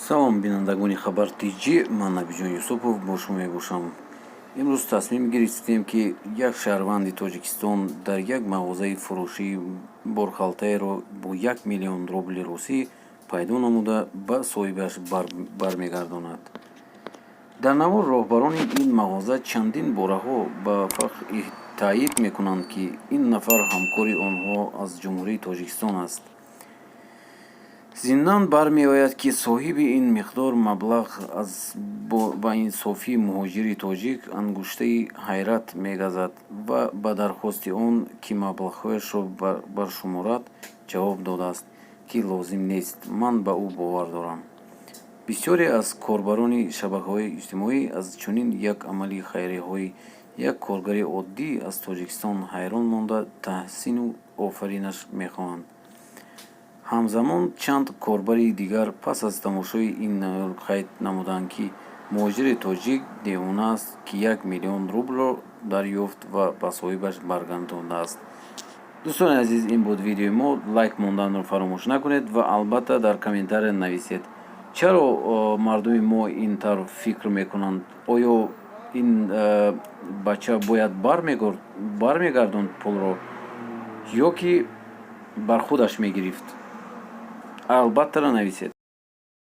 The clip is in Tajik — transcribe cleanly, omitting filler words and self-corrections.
Салом, бинандагони Хабар Тҷ, ман Набиҷон Юсупов бо шумо мебошам. Имрӯз тасмим гирифтем, ки як шаҳрванди Тоҷикистон дар як мағозаи фурӯшии борхалтаеро бо 1 миллион рубли русӣ пайдо намуда, ба соҳибаш бармегардонад. Дар навор роҳбарони ин мағоза чандин бораҳо ба фахр таъйид мекунанд, ки ин нафар ҳамкори онҳо аз Ҷумҳурии Тоҷикистон аст. Зимнан бармеояд, ки соҳиби ин миқдор маблағ аз баинсофии муҳоҷири тоҷик ангуштаи ҳайрат мегазад ва ба дархости он, ки маблағҳояшро баршуморад, ҷавоб додааст, ки лозим нест, ман ба ӯ бовар дорам. Бисёре аз корбарони шабакаҳои иҷтимоӣ аз чунин як амали хайрхоҳии як коргари оддӣ аз Тоҷикистон ҳайрон монда, таҳсину офаринаш мехоҳанд. Ҳамзамон чанд корбари дигар пас аз тамошои ин навор қайд намуданд, ки муҳоҷири тоҷик девона аст, ки 1 миллион рублро дарёфт ва ба соҳибаш баргардондааст. Дӯстони азиз, ин буд видеои мо. Лайк монданро фаромӯш накунед ва албатта дар комментария нависед, чаро мардуми мо ин тавр фикр мекунанд. Оё ин бача бояд бармегардонд пулро ё ки бар худаш мегирифт? Албатта, нависед.